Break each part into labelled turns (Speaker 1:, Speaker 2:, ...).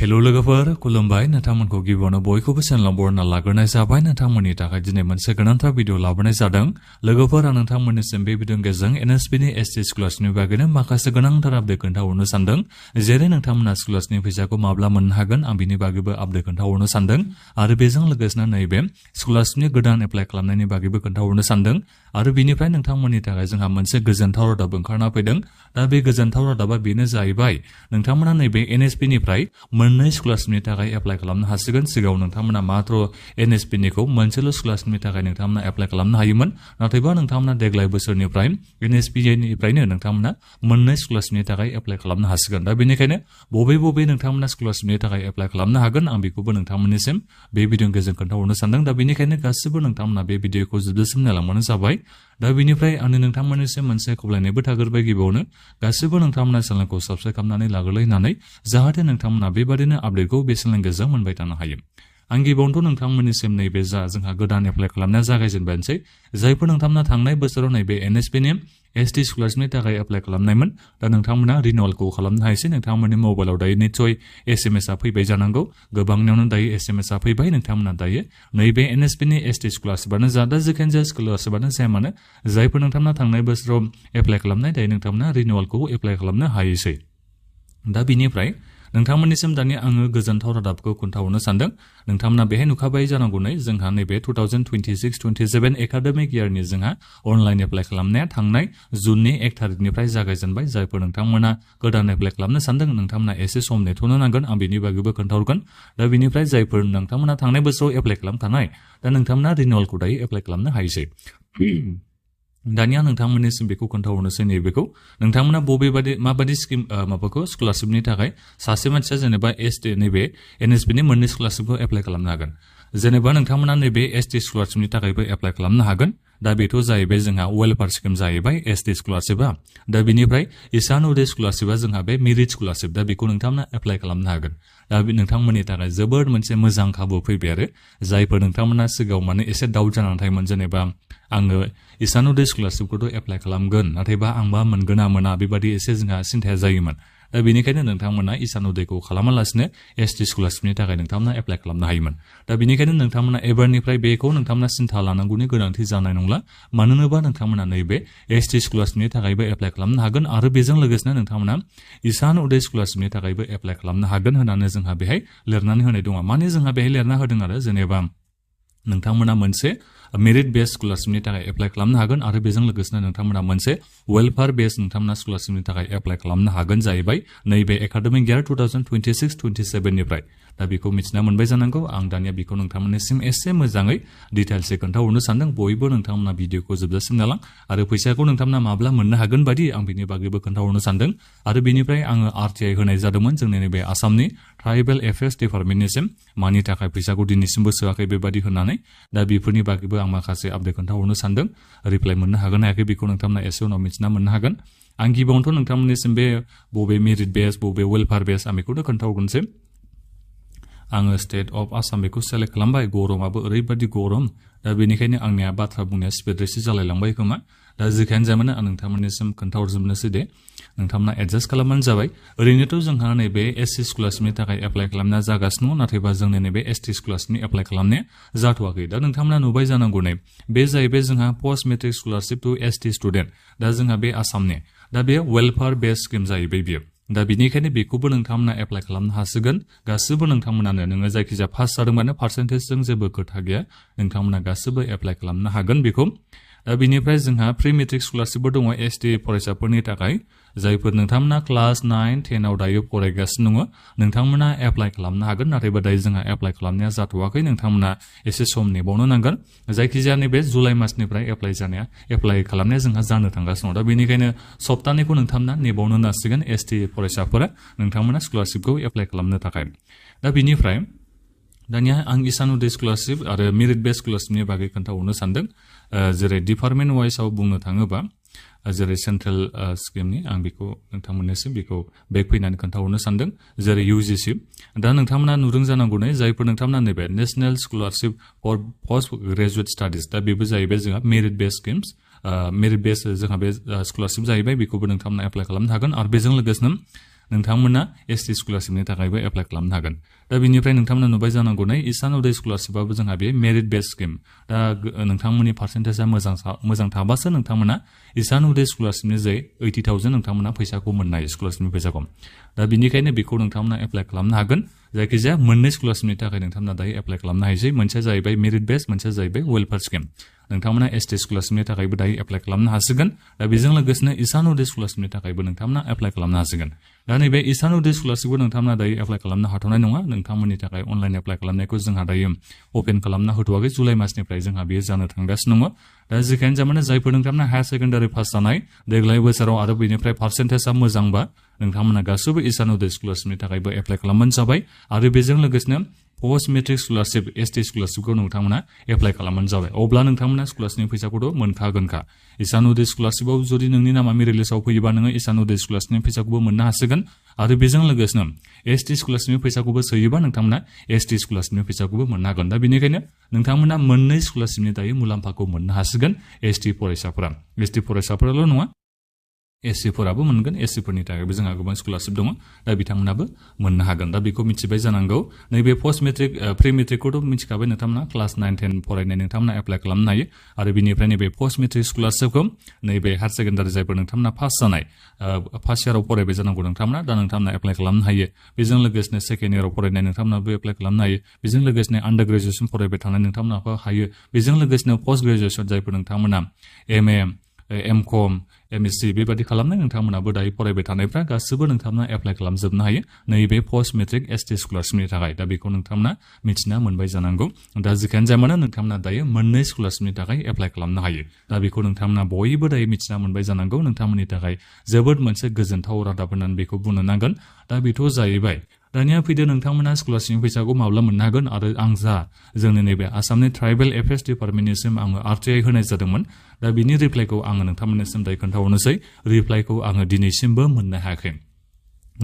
Speaker 1: hello लोगोफोर खुलुमबाय नोंथांमोनखौ गिबियावनो बयखौबो चेनेलाव बरायना लाग्रोनाय जाबाय नोंथांमोननि थाखाय दिनै मोनसे गोनांथार भिडिअ लाबोनाय जादों लोगोफोर आं नोंथांमोननिसिम बे भिडिअनि गेजेरजों NSP नि एसटी स्कलारशिपनि बागैनो माखासे गोनांथार आपडेट खोन्थाहरनो सानदों जेरै नोंथांमोना स्कलारशिपनि फैसाखौ माब्ला मोननो हागोन आं बिनि बागैबो आपडेट खोन्थाहरनो सानदों आरो बेजों लोगोसेनो नैबे स्कलारशिपनि गोदान एप्लाइ खालामनायनि बागैबो खोन्थाहरनो सानदों आरो बिनिफ्राय नोंथांमोननि थाखाय जोंहा मोनसे गोजोनथाव रादाब ओंखारना फैदों दा बे गोजोनथाव रादाबा बेनो जाहैबाय नोंथांमोना नैबे NSP निफ्राय मोननै स्कलारशिपनि थाखाय एप्लाइ खालामनो हासिगोन सिगाङाव नोंथांमोना मात्र NSP निखौ मोनसेल' स्कलारशिपनि थाखाय नोंथांमोना एप्लाइ खालामनो हायोमोन नाथायबा नोंथांमोना देग्लाय बोसोरनिफ्राय NSP निफ्रायनो नोंथांमोना मोननै स्कलारशिपनि थाखाय एप्लाइ खालामनो हासिगोन दा बेनिखायनो बबे नोंथांमोना स्कलारशिपनि थाखाय एप्लाइ खालामनो हागोन आं बेखौबो नोंथांमोननिसिम बे भिडिअनि गेजेरजों खोन्थाहरनो सानदों दा बेनिखायनो गासिबो नोंथांमोना बे भिडिअखौ जोबजासिम नायलांबानो जाबाय दा बेनिफ्राय आंनि नोंथांमोननिसिम मोनसे खावलायनायबो थागोरबाय गिबियावनो गासिबो नोंथांमोना चेनेलखौ साबस्क्राइब खालामनानै लाग्रोलायनानै जाहाथे नोंथांमोना बेबादिनो आपडेटखौ बे चेनेलनि गेजेरजों मोनबाय थानो हायो आं गिबियावनोथ' नोंथांमोननिसिम नैबे जोंहा गोदान एप्लाइ खालामनाया जागायजेनबायसै जायफोर नोंथांमोना थांनाय बोसोराव नैबे NSP नि एसटी स्कलारशिपनि थाखाय एप्लाइ खालामनायमोन दा नोंथांमोना रिनिउवेलखौ खालामनो हायोसै नोंथांमोननि मबाइलाव दायो निस्सय SMS आ फैबाय जानांगौ गोबांनियावनो दायो SMS आ फैबाय नोंथांमोना दायो नैबे NSP नि एसटी स्कलारशिपानो जा दा जिखुनु जाया स्कलारशिपानो जाया मानो जायफोर नोंथांमोना थांनाय बोसोराव एप्लाइ खालामनाय दायो नोंथांमोना रिनिउवेलखौ एप्लाइ खालामनो हायोसै दा बिनिफ्राय नोंथांमोननिसिम दानि आङो गोजोनथाव रादाबखौ खोन्थाहरनो सानदों नोंथांमोना बेहाय नुखाबाय जानांगौ नै जोंहा नैबे 2026-27 एकाडेमिक इयारनि जोंहा अनलाइन एप्लाइ खालामनाया थांनाय जुननि 1 तारिखनिफ्राय जागायजेनबाय जायफोर नोंथांमोना गोदान एप्लाइ खालामनो सानदों नोंथांमोना एसे सम नेथ'नो नांगोन आं बेनि बागैबो खोन्थाहरगोन दा बेनिफ्राय जायफोर नोंथांमोना थांनाय बोसोराव एप्लाइ खालामखानाय दा नोंथांमोना रिनिउवेलखौ दायो एप्लाइ खालामनो हायोसै दानिया नोंथांमोननिसिम बेखौ खोन्थाहरनोसै नैबेखौ नोंथांमोना माबादि स्किम माबाखौ स्कलारशिपनि थाखाय सासे मानसिया जेनेबा नैबे NSP नि मोननै स्कलारशिपखौ एप्लाइ खालामनो हागोन जेनेबा नोंथांमोना नैबे एसटी स्कलारशिपनि थाखायबो एप्लाइ खालामनो हागोन दा बेथ' जाहैबाय जोंहा वेलफेयार स्किम जाहैबाय एसटी स्कलारशिपा दा बेनिफ्राय ईशान उदय स्कलारशिपा जोंहा बे मेरिट स्कलारशिप दा बेखौ नोंथांमोना एप्लाइ खालामनो हागोन दा नोंथांमोननि थाखाय जोबोद मोनसे मोजां खाबु फैबाय आरो जायफोर नोंथांमोना सिगाङाव माने एसे डाउट जानानै थायोमोन जेनेबा आङो ईशान उदय स्कलारशिपखौथ' एप्लाइ खालामगोन नाथायबा आंबा मोनगोन ना मोना बेबादि एसे जोंहा सिन्थाया जायोमोन दा बेनिखायनो नोंथांमोना ईशान उदयखौ खालामालासिनो एसटी स्कलारशिपनि थाखाय नोंथांमोना एप्लाइ खालामनो हायोमोन दा बेनिखायनो नोंथांमोना एबारनिफ्राय बेखौ नोंथांमोना सिन्था लानांगौनि गोनांथि जानाय नंला मानो होनोबा नोंथांमोना नैबे एसटी स्कलारशिपनि थाखायबो एप्लाइ खालामनो हागोन आरो बेजों लोगोसेनो नोंथांमोना ईशान उदय स्कलारशिपनि थाखायबो एप्लाइ खालामनो हागोन होननानै जोंहा बेहाय लिरनानै होनाय दङ माने जोंहा बेहाय लिरना होदों आरो जेनेबा नोंथांमोना मोनसे मेरिट बेस स्कलारशिपनि थाखाय एप्लाइ खालामनो हागोन आरो बेजों लोगोसेनो नोंथांमोना मोनसे वेलफेयार बेस नोंथांमोना स्कलारशिपनि थाखाय एप्लाइ खालामनो हागोन जाहैबाय नैबे एकाडेमिक इयार 2026-27 निफ्राय दा बेखौ मिथिना मोनबाय जानांगौ आं दानिया बेखौ नोंथांमोननिसिम एसे मोजाङै डिटेल्सै खोन्थाहरनो सानदों बयबो नोंथांमोना भिडिअखौ जोबजासिम नालां आरो फैसाखौ नोंथांमोना माब्ला मोननो हागोन बादि आं बेनि बागैबो खोन्थाहरनो सानदों आरो बेनिफ्राय आङो RTI होनाय जादोंमोन जोंनि नैबे आसामनि ट्राइबेल एफेयार्स डिपार्टमेन्टनिसिम मानि थाखाय फैसाखौ दिनैसिमबो सोआखै बेबादि होननानै दा बेफोरनि बागैबो आं माखासे आपडेट खोन्थाहरनो सानदों रिप्लाइ मोननो हागोन हायाखै बेखौ नोंथांमोना एसे उनाव मिथिना मोननो हागोन आं गिबियावनोथ' नोंथांमोननिसिम बे बबे मेरिट बेस बबे वेलफेयार बेस आं बेखौनो खोन्थाहरगोनसै आङो स्टेट अफ आसाम बेखौ सेलेक्ट खालामबाय गरमाबो ओरैबादि गरम दा बेनिखायनो आंनिया बाथ्रा बुंनाया स्पिड रेसि जालायलांबाय खोमा दा जेखायानो जायामानो आं नोंथांमोननिसिम खोन्थाहरजोबनोसै दे नोंथांमोना एडजास्ट खालामबानो जाबाय ओरैनोथ' जोंहा नैबे एसटी स्कलारशिपनि थाखाय एप्लाइ खालामनाया जागासिनो दङ नाथायबा जोंनि नैबे एसटी स्कलारशिपनि एप्लाइ खालामनाया जाथ'वाखै दा नोंथांमोना नुबाय जानांगौ नै बे जाहैबाय जोंहा post matric scholarship to ST student दा जोंहा बे आसामनि दा बे वेलफेयार बेस स्किम जाहैबाय बियो दा बेनिखायनो बेखौबो नोंथांमोना एप्लाइ खालामनो हासिगोन गासिबो नोंथांमोनानो नोङो जायखिजाया पास जादोंबानो पार्सेन्टेजजों जेबो खोथा गैया नोंथांमोना गासिबो एप्लाइ खालामनो हागोन बेखौ दा बेनिफ्राय जोंहा प्रि मेट्रिक स्कलारशिपबो दङ एसटी फरायसाफोरनि थाखाय जायफोर नोंथांमोना क्लास 9-10 आव दायो फरायगासिनो दङ नोंथांमोना एप्लाइ खालामनो हागोन नाथायबा दायो जोंहा एप्लाइ खालामनाया जाथ'वाखै नोंथांमोना एसे सम नेबावनो नांगोन जायखिजाया नैबे जुलाइ मासनिफ्राय एप्लाइ खालामनाया जोंहा जानो थांगासिनो दं दा बेनिखायनो सप्तानैखौ नोंथांमोना नेबावनो नांसिगोन एसटी फरायसाफोरा नोंथांमोना स्कलारशिपखौ एप्लाइ खालामनो थाखाय दा बेनिफ्राय दानिया आं ईशान उदय स्कलारशिप आरो मेरिट बेस स्कलारशिपनि बागै खोन्थाहरनो सानदों जेरै डिपार्टमेन्ट वाइसआव बुंनो थाङोबा जेरै सेन्ट्रेल स्किमनि आं बेखौ नोंथांमोननिसिम बेखौ बेक फैनानै खोन्थाहरनो सानदों जेरै UGC दा नोंथांमोना नुदों जानांगौ नै जायफोर नोंथांमोना नैबे national scholarship for post graduate studies दा बेबो जाहैबाय जोंहा मेरिट बेस स्किम्स मेरिट बेस जोंहा बे स्कलारशिप जाहैबाय बेखौबो नोंथांमोना एप्लाइ खालामनो हागोन आरो बेजों लोगोसेनो नोंथांमोना एसटी स्कलारशिपनि थाखायबो एप्लाइ खालामनो हागोन दा बिनिफ्राय नोंथांमोना नुबाय जानांगौ नै इसान उदय स्कलारशिपआबो जोंहा बे मेरिट बेस स्किम दा नोंथांमोननि पार्सेन्टेजआ मोजां थाबासो नोंथांमोना इसान उदय स्कलारशिपनि जे 80,000 नोंथांमोना फैसाखौ मोननो हायो स्कलारशिपनि फैसाखौ दा बिनिखायनो बेखौ नोंथांमोना एप्लाइ खालामनो हागोन जायखिजाया मोननै स्कलारशिपनि थाखाय नोंथांमोना दायो एप्लाइ खालामनो हायोसै मोनसेया जाहैबाय मेरिट बेस मोनसेया जाहैबाय वेलफेयार स्किम नोंथांमोना एसटी स्कलारशिपनि थाखायबो दायो एप्लाइ खालामनो हासिगोन दा बेजों लोगोसेनो इसान उदय स्कलारशिपनि थाखायबो नोंथांमोना एप्लाइ खालामनो हासिगोन दा नैबे इसान उदय स्कलारशिपखौ नोंथांमोना दायो एप्लाइ खालामनो हाथ'नाय नङा नोंथांमोननि थाखाय अनलाइन एप्लाइ खालामनायखौ जोंहा दायो अपेन खालामना होथ'वाखै जुलाइ मासनिफ्राय जोंहा बेयो जानो थांगासिनो दङ दा जेखियानो जामानो जायफोर नोंथांमोना हायार सेकेन्डारि पास जानाय देग्लाय बोसोराव आरो बेनिफ्राय पार्सेन्टेजआ मोजांबा नोंथांमोना गासैबो इसान उदय स्कलारशिपनि थाखायबो एप्लाइ खालामबानो जाबाय आरो बेजों लोगोसेनो पोस्ट मेट्रिक स्कलारशिप एसटी स्कलारशिपखौ नोंथांमोना एप्लाइ खालामबानो जाबाय अब्ला नोंथांमोना स्कलारशिपनि फैसाखौथ' मोनखागोनखा इसान उदय स्कलारशिपआव जुदि नोंनि नामा मेरिट लिस्टआव फैयोबा नोङो इसान उदय स्कलारशिपनि फैसाखौबो मोननो हासिगोन आरो बेजों लोगोसेनो एसटी स्कलारशिपनि फैसाखौबो सोयोबा नोंथांमोना एसटी स्कलारशिपनि फैसाखौबो मोननो हागोन दा बेनिखायनो नोंथांमोना मोननै स्कलारशिपनि दायो मुलाम्फाखौ मोननो हासिगोन एसटी फरायसाफोराल' नङा एससीफोराबो मोनगोन एससीफोरनि थाखायबो जोंहा गोबां स्कलारशिप दङ दा बिथांमोनाबो मोननो हागोन दा बेखौ मिथिबाय जानांगौ नैबे पोस्ट मेट्रिक प्रि मेट्रिकखौथ' मिथिखाबाय नोंथांमोना क्लास 9-10 फरायनाय नोंथांमोना एप्लाइ खालामनो हायो आरो बिनिफ्राय नैबे पोस्ट मेट्रिक स्कलारशिपखौ नैबे हायार सेकेन्डारि जायफोर नोंथांमोना पास जानाय फार्स्ट इयाराव फरायबाय जानांगौ नोंथांमोना दा नोंथांमोना एप्लाइ खालामनो हायो बेजों लोगोसेनो सेकेन्ड इयाराव फरायनाय नोंथांमोनाबो एप्लाइ खालामनो हायो बेजों लोगोसेनो आन्डार ग्रेजुएसन फरायबाय थानाय नोंथांमोनाबो हायो बेजों लोगोसेनो पोस्ट ग्रेजुएसन जायफोर नोंथांमोना एमए एमकम एमएससी बेबादि खालामनाय नोंथांमोनाबो दायो फरायबाय थानायफ्रा गासैबो नोंथांमोना एप्लाइ खालामजोबनो हायो नैबे पोस्ट मेट्रिक एसटी स्कलारशिपनि थाखाय दा बेखौ नोंथांमोना मिथिना मोनबाय जानांगौ दा जिखियानो जाया मानो नोंथांमोना दायो मोननै स्कलारशिपनि थाखाय एप्लाइ खालामनो हायो दा बेखौ नोंथांमोना बयबो दायो मिथिना मोनबाय जानांगौ नोंथांमोननि थाखाय जोबोद मोनसे गोजोनथाव रादाब होननानै बेखौ बुंनो नांगोन दा बेथ' जाहैबाय दानिया फैदो नोंथांमोना स्कलारशिपनि फैसाखौ माब्ला मोननो हागोन आरो आं जा जोंनि नैबे आसामनि ट्राइबेल एफेयार्स डिपार्टमेन्टनिसिम आङो आरटिआइ होनाय जादोंमोन दा बिनि रिप्लाइखौ आङो नोंथांमोननिसिम दायो खोन्थाहरनोसै रिप्लाइखौ आङो दिनैसिमबो मोननो हायाखै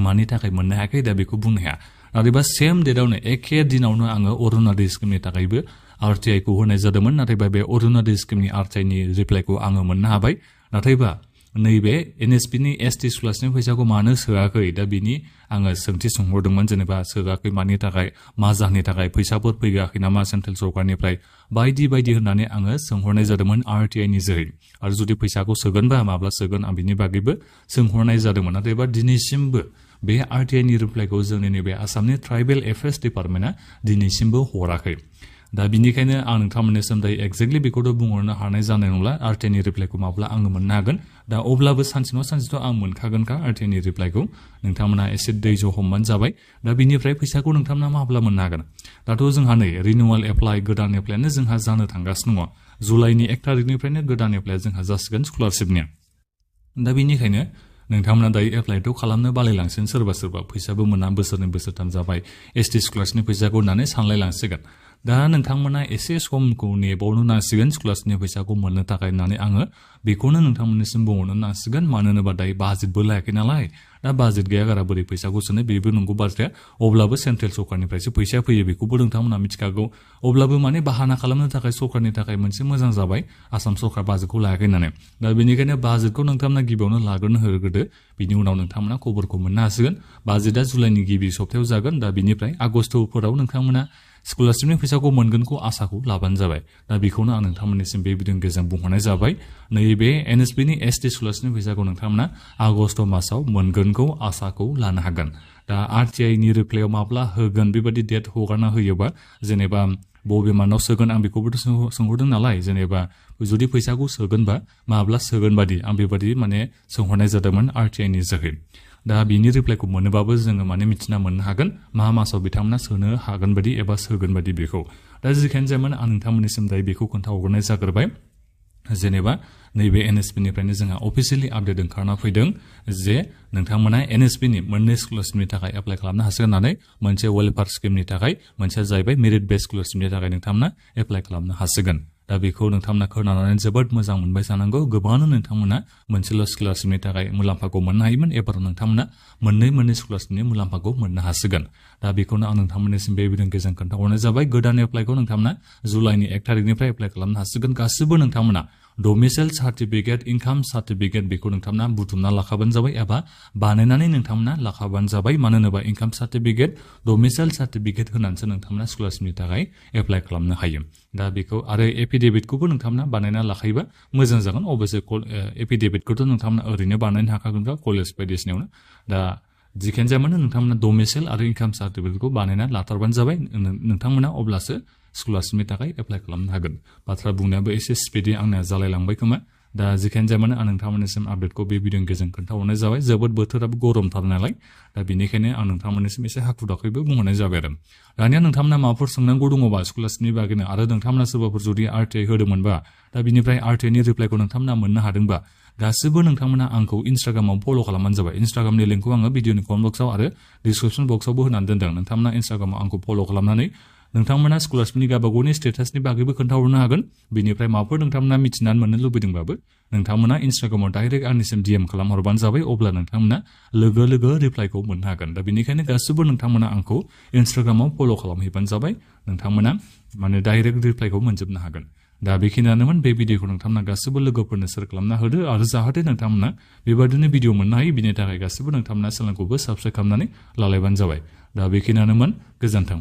Speaker 1: मानि थाखाय मोननो हायाखै दा बेखौ बुंनो हाया नाथायबा सेम डेटआवनो एखे दिनावनो आङो अरुणोदय स्किमनि थाखायबो आरटिआइखौ होनाय जादोंमोन नाथायबा बे अरुणोदय स्किमनि आरटिआइनि रिप्लाइखौ आङो मोननो हाबाय नाथायबा नैबे एनएसपिनि एसटी स्कलारशिपनि फैसाखौ मानो सोआखै दा बिनि आङो सोंथि सोंहरदोंमोन जेनेबा सोआखै मानि थाखाय मा जाहोननि थाखाय फैसाफोर फैयाखै नामा सेन्ट्रेल सरकारनिफ्राय बायदि बायदि होननानै आङो सोंहरनाय जादोंमोन आरटिआइनि जोहै आरो जुदि फैसाखौ सोगोनबा माब्ला सोगोन आं बिनि बागैबो सोंहरनाय जादोंमोन नाथायबा दिनैसिमबो बे आरटिआइनि रिप्लाइखौ जोंनि नैबे आसामनि ट्राइबेल एफेयार्स डिपार्टमेन्टआ दिनैसिमबो हराखै दा बिनिखायनो आं नोंथांमोननिसिम दायो एक्जेक्टलि बेखौथ' बुंहरनो हानाय जानाय नंला आरटिआइनि रिप्लाइखौ माब्ला आङो मोननो हागोन दा अब्लाबो सानसे नङा सानसेथ' आं मोनखागोनखा आरटिआइनि रिप्लाइखौ नोंथांमोना एसे दैज' हमबानो जाबाय दा बिनिफ्राय फैसाखौ नोंथांमोना माब्ला मोननो हागोन दाथ' जोंहा नै रिनिउवेल एप्लाइ गोदान एप्लाइआनो जोंहा जानो थांगासिनो दङ जुलाइनि 1 थारिखनिफ्रायनो गोदान एप्लाइआ जोंहा जासिगोन स्कलारशिपनिया दा बिनिखायनो नोंथांमोना दायो एप्लाइथ' खालामनो बालायलांसिगोन सोरबा फैसाबो मोना बोसोरनै बोसोरथाम जाबाय एसटी स्कलारशिपनि फैसाखौ होननानै सानलायलांसिगोन दा नोंथांमोना एसे समखौ नेबावनो नांसिगोन स्कलारशिपनि फैसाखौ मोननो थाखाय होननानै आङो बेखौनो नोंथांमोननिसिम बुंहरनो नांसिगोन मानो होनोबा दायो बाजेटबो लायाखै नालाय दा बाजेट गैया गारा बोरै फैसाखौ सोनो बेबो नंगौ बाथ्राया अब्लाबो सेन्ट्रेल सरकारनिफ्रायसो फैसाया फैयो बेखौबो नोंथांमोना मिथिखागौ अब्लाबो माने बाहाना खालामनो थाखाय सरकारनि थाखाय मोनसे मोजां जाबाय आसाम सरकार बाजेटखौ लायाखै होननानै दा बेनिखायनो बाजेटखौ नोंथांमोना गिबियावनो लाग्रोनो होग्रोदो बिनि उनाव नोंथांमोना खबरखौ मोननो हासिगोन बाजेटआ जुलाइनि गिबि सप्तायाव जागोन दा बिनिफ्राय आगस्टफोराव नोंथांमोना स्कलारशिपनि फैसाखौ मोनगोनखौ आसाखौ लाबानो जाबाय दा बेखौनो आं नोंथांमोननिसिम बे भिडिअनि गेजेरजों बुंहरनाय जाबाय नैबे एनएसपिनि एसटी स्कलारशिपनि फैसाखौ नोंथांमोना आगस्ट मासाव मोनगोनखौ आसाखौ लानो हागोन दा आरटिआइनि रिप्लाइआव माब्ला होगोन बेबायदि डेट हगारना होयोबा जेनेबा बबे मानाव सोगोन आं बेखौबोथ' सोंहरदों नालाय जेनेबा जुदि फैसाखौ सोगोनबा माब्ला सोगोन बादि आं बेबादि माने सोंहरनाय जादोंमोन आरटिआइनि जोहै दा बिनि रिप्लाइखौ मोनोबाबो जोङो माने मिथिना मोननो हागोन मा मासाव बिथांमोना सोनो हागोन बादि एबा सोगोन बादि बेखौ दा जिखियानो जायामोन आं नोंथांमोननिसिम दायो बेखौ खोन्थाहरनाय जाग्रोबाय जेनेबा नैबे एनएसपिनिफ्रायनो जोंहा अफिसियेलि आपडेट ओंखारना फैदों जे नोंथांमोना एनएसपिनि मोननै स्कलारशिपनि थाखाय एप्लाइ खालामनो हासिगोन होननानै मोनसे वेलफेयार स्किमनि थाखाय मोनसेया जाहैबाय मेरिट बेस स्कलारशिपनि थाखाय नोंथांमोना एप्लाइ खालामनो हासिगोन दा बेखौ नोंथांमोना खोनानानै जोबोद मोजां मोनबाय जानांगौ गोबाङानो नोंथांमोना मोनसेल' स्कलारशिपनि थाखाय मुलाम्फाखौ मोननो हायोमोन एबार नोंथांमोना मोननै स्कलारशिपनि मुलाम्फाखौ मोननो हासिगोन दा बेखौनो आं नोंथांमोननिसिम बे भिडिअनि गेजेरजों खोन्थाहरनाय जाबाय गोदान एप्लाइखौ नोंथांमोना जुलाइनि 1 थारिखनिफ्राय एप्लाइ खालामनो हासिगोन गासिबो नोंथांमोना डोमिसाइल सार्टिफिकेट इनकाम सार्टिफिकेट बेखौ नोंथांमोना बुथुमना लाखाबानो जाबाय एबा बानायनानै नोंथांमोना लाखाबानो जाबाय मानो होनोबा इनकाम सार्टिफिकेट डोमिसाइल सार्टिफिकेट होनानैसो नोंथांमोना स्कलारशिपनि थाखाय एप्लाइ खालामनो हायो दा बेखौ आरो एफिडेभिटखौबो नोंथांमोना बानायना लाखायोबा मोजां जागोन अबयसे एफिडेभिटखौथ' नोंथांमोना ओरैनो बानायनो हाखागोनखा कलेज बायदिसिनायावनो दा जिखियानो जाया मानो नोंथांमोना डोमिसाइल आरो इनकाम सार्टिफिकेटखौ बानायना लाथारबानो जाबाय नोंथांमोना अब्लासो स्कलारशिपनि थाखाय एप्लाइ खालामनो हागोन बाथ्रा बुंनायाबो एसे स्पिडि आंना जालायलांबाय खोमा दा जिखियानो जाया मानो आं नोंथांमोननिसिम आपडेटखौ बे भिडिअनि गेजेरजों खोन्थाहरनाय जाबाय जोबोद बोथोराबो गरमथार नालाय दा बेनिखायनो आं नोंथांमोननिसिम एसे हाखु दाखुबो बुंहरनाय जाबाय आरो दानिया नोंथांमोना माबाफोर सोंनांगौ दङबा स्कलारशिपनि बागैनो आरो नोंथांमोना सोरबाफोर जुदि आरटिआइ होदोंमोनबा दा बिनिफ्राय आरटिआइनि रिप्लाइखौ नोंथांमोना मोननो हादोंबा गासिबो नोंथांमोना आंखौ इन्स्टाग्रामाव फल' खालामबानो जाबाय इन्स्टाग्रामनि लिंकखौ आङो भिडिअनि कमेन्ट बक्सआव आरो डिसक्रिप्शन बक्सआवबो होनानै दोनदों नोंथांमोना इन्स्टाग्रामाव आंखौ फल' खालामनानै नोंथांमोना स्कलारशिपनि गावबागावनि स्टेटासनि बागैबो खोन्थाहरनो हागोन बिनिफ्राय माबाफोर नोंथांमोना मिथिनानै मोननो लुबैदोंबाबो नोंथांमोना इन्स्टाग्रामाव डाइरेक्ट आंनिसिम डिएम खालामहरबानो जाबाय अब्ला नोंथांमोना लोगो लोगो रिप्लाइखौ मोननो हागोन दा बेनिखायनो गासिबो नोंथांमोना आंखौ इन्स्टाग्रामाव फल' खालामहैबानो जाबाय नोंथांमोना माने डाइरेक्ट रिप्लाइखौ मोनजोबनो हागोन दा बेखिनियानोमोन बे भिडिअखौ नोंथांमोना गासिबो लोगोफोरनो शेयार खालामना होदो आरो जाहाथे नोंथांमोना बेबायदिनो भिडिअ मोननो हायो बिनि थाखाय गासिबो नोंथांमोना चेनेलखौबो साबस्क्राइब खालामनानै लालायबानो जाबाय दा बेखिनियानोमोन गोजोन्थों